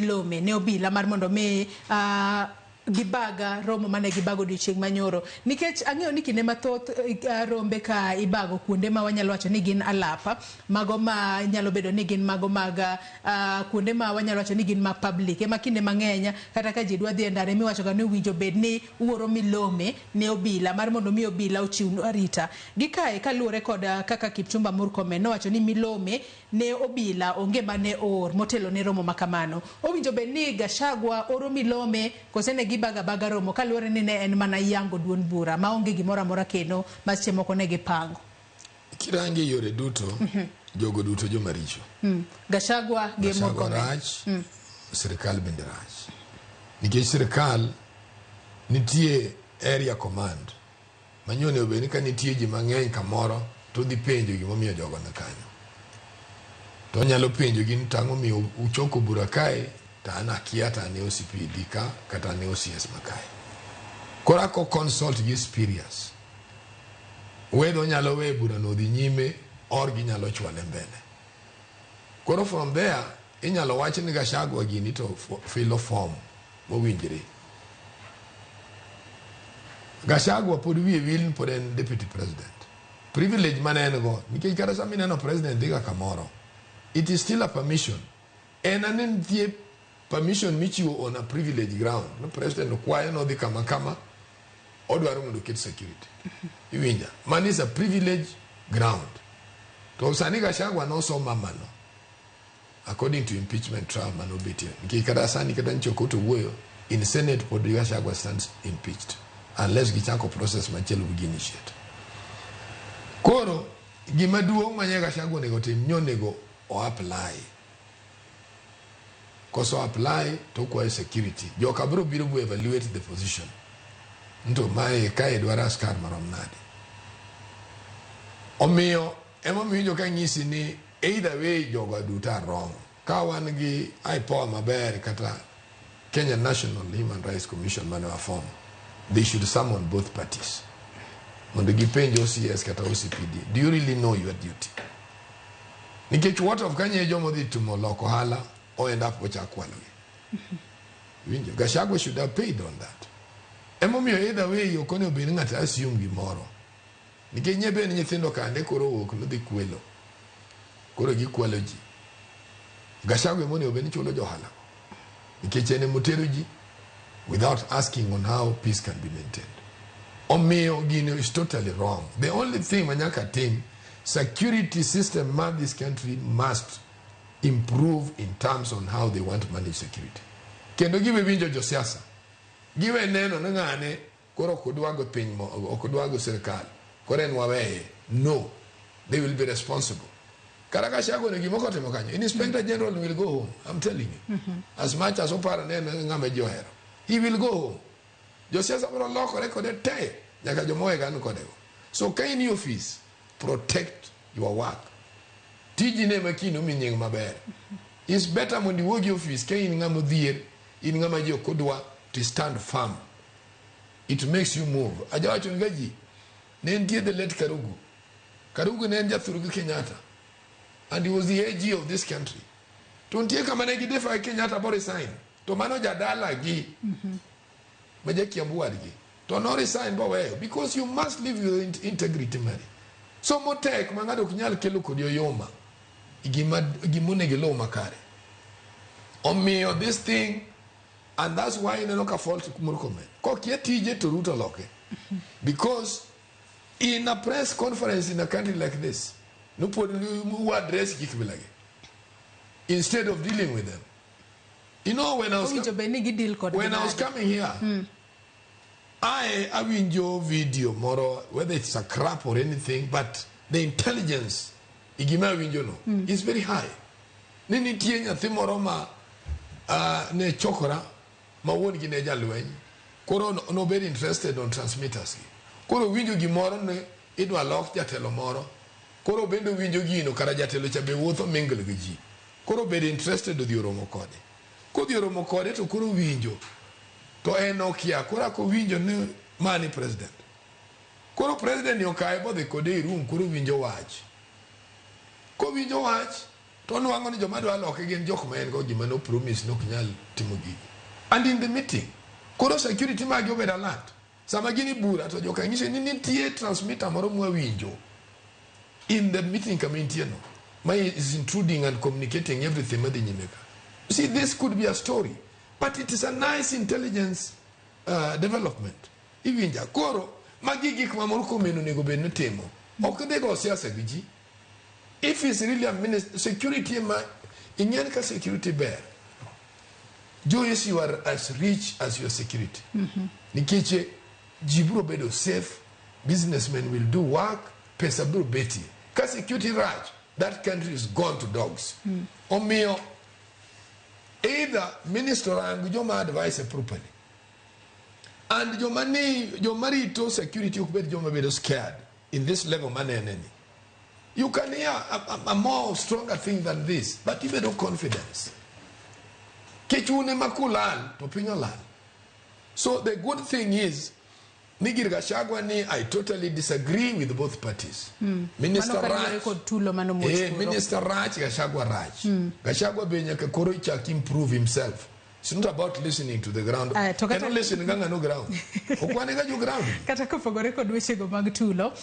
milome ne obila mar mondo mi gibaga romo mane gibago odiochieng' manyoro. Nikech ang'eyo ni kinde mathoth rombe ka ibago kuonde ma wanyalo wacho ni gin alapa, mago ma nyalo bedo ni gin mago mag kuonde ma wanyalo wacho ni gin mag public. Ema kinde mang'eny kata ka ji dwa dhi e ndara emiwacho ga ni owinjo bed ni uoro milome ne obila mar mondo mi obila ochiw arita. Gi kae kaluwore kod kaka Kipchumba Murkomen nowacho ni milome ne obila onge mane oor motelo ne romo makamano. Owinjo bed ni Gachagua oro milome kose ne gibaga baga romo kaluwore ni ne en mana yango duond bura maonge gimoro amora kendo ma seche moko ne gipango. Kirange yore duto, jogo duto joma richo. Gachagua gi Gachagua Murkomen. Rach, sirikal bende rach. Nikech sirikal nitie area command manyo onego bed ni ka nitie ji mang'eny kamoro to odhi penjo gimomiyo jogo ni kanyo. To onyalo penjo gi ni tang'o miyo uchoko bura kae to an akia to an e OCPD ka kata an e OCS ma kae. Koro ako consult gi superiors. Whether onyalo weyo burano odhi nyime or ginyalo chwale mbele. Koro from there inyalo wach ni Gachagua gini to filo form mowinjre. Gachagua pod wiye wil ni pod en deputy president. Privilege mane en go nikech kata sama ineno president dhiga kamoro it is still a permission. En ane nitie permission michiwo on a privilege ground. No president okwayo nodhi kama kama odwaro mondo oket security. Iwinja? Mano is a privilege ground. To sani Gachagua nosoma mano according to impeachment trial manobetie. Nikech kata sani kata nyocha ok owuoyo in Senate pod Gachagua stands impeached unless gichako process machielo gi initiate. Koro gima duong' ma Gachagua onego tim nyonego o apply. Koso apply to okwayo security. Joka biro biro bo evaluate the position. Nto mae kae dwaro askar marom nade. Omiyo emomiyo winjo ka nyisi ni either way jogo duto are wrong. Ka wan gi IPOA maber kata Kenya National Human Rights Commission mane wa form, they should summon both parties. Mondo gipenj OCS kata OCPD, do you really know your duty? Nikech what of kanye joma odhi timo loko ohala o end up ochak kwalogi. Winjo, Gachagua should have paid on that. Emomiyo either way ok onego bed ni ng'ato assume gimoro. Nikech nye bed ni nyithindo kande koro owuok nodhi kwelo. Koro gikwalo ji. Gachagua ema onego bed ni chulo johala go. Nikech en emotero ji without asking on how peace can be maintained. Omiyo gino is totally wrong. The only thing ma nyaka tim, security system mar this country must improve in terms on how they want to manage security. Kendo giwe winjo josiasa. Giwe neno ni ng'ane koro ok odwago piny mo, ok odwago sirikal. Koro en waweye. No. They will be responsible. Kata Gachagua ni gima kotimo kanyo, Inspector General will go home. I'm telling you. As much as oparo ni en ng'ama ji ohero. He will go home. Josiasa biro lokore kode te nyaka joma ohegan kodego. So ka in e office, protect your work. Tiji ne ema kiny omi nying maber. It's better mondo iwuog e office ka in ng'ama odhier, in ng'ama ji ok odwa, to stand firm. It makes you move. Ajawacho ni ga ji, ne nitie the late Karugu. Karugu ne en jathurgi Kenyatta. And he was the AG of this country. To nitie kama ne gidify Kenyatta bo resign. To mano jadala gi. Ma jakiambu wadgi. To no resign boweyo. Because you must live with integrity mari. So motek ma ng'ato ok nyal kelo kodi oyuma. Gima gima onego iluw makare. Omiyo this thing and that's why ineno ka fault Murkomen. Kokia tije to Ruto loke. Because in a press conference in a country like this, no pod u address gik bilagi instead of dealing with them. You know when I was Owinjo bed ni gideal kodgi when I was nade. Coming here, I awinjo video moro, whether it's a crap or anything, but the intelligence igima awinjo no is very high. Ni nitie nyathi moro ma ne chokora ma wuon gi ne jalweny koro nobed interested on transmitters gi. Koro winjo gimoro ne idwa lok jatelo moro koro bende winjo gino kara jatelo cha be wuotho mingle gi ji koro bed interested odhi oromo kode kodhi oromo kode to koro winjo to en okia koro akowinjo ni mani president koro president ni okawe bodhi kode e room koro winjo wach kowinjo wach. To onwang'o ni joma dwa loke gin jok ma en go gima no promise nok nyal timo gigi. And in the meeting, koro security magi obedo alert. Sama gin e bura to joka nyise ni nitie transmitter moro mwawinjo in the meeting kama intie no ma is intruding and communicating everything madhi nyime ka. You see, this could be a story, but it is a nice intelligence development. Iwinja koro magi gik ma Murkomen onego bed ni timo. Ok dhi go siasa gi ji. If he's really a minister, security ema ing'en ka security ber. Joyce, you are as rich as your security. Nikech ji biro bedo safe, businessmen will do work, pesa biro betie. Ka security rach, that country is gone to dogs. Omiyo, either minister orang joma advise properly, and joma ni joma rito security ok bed joma bedo scared in this level manene ni. You can hear a more stronger thing than this, but ibedo confidence. Kech un ema kulal to piny olal. So the good thing is ni gir Gachagua ni I totally disagree with both parties. Minister Mano kaluwore rach. Kod tulo manomuoch koro. Minister rach, Gachagua rach. Gachagua be nyaka koro chak improve himself. It's not about listening to the ground. Ah, to kata- En listen ga ng'ano ground. Ok wan ga jo ground. Kata kopogore kod wechego mag tulo.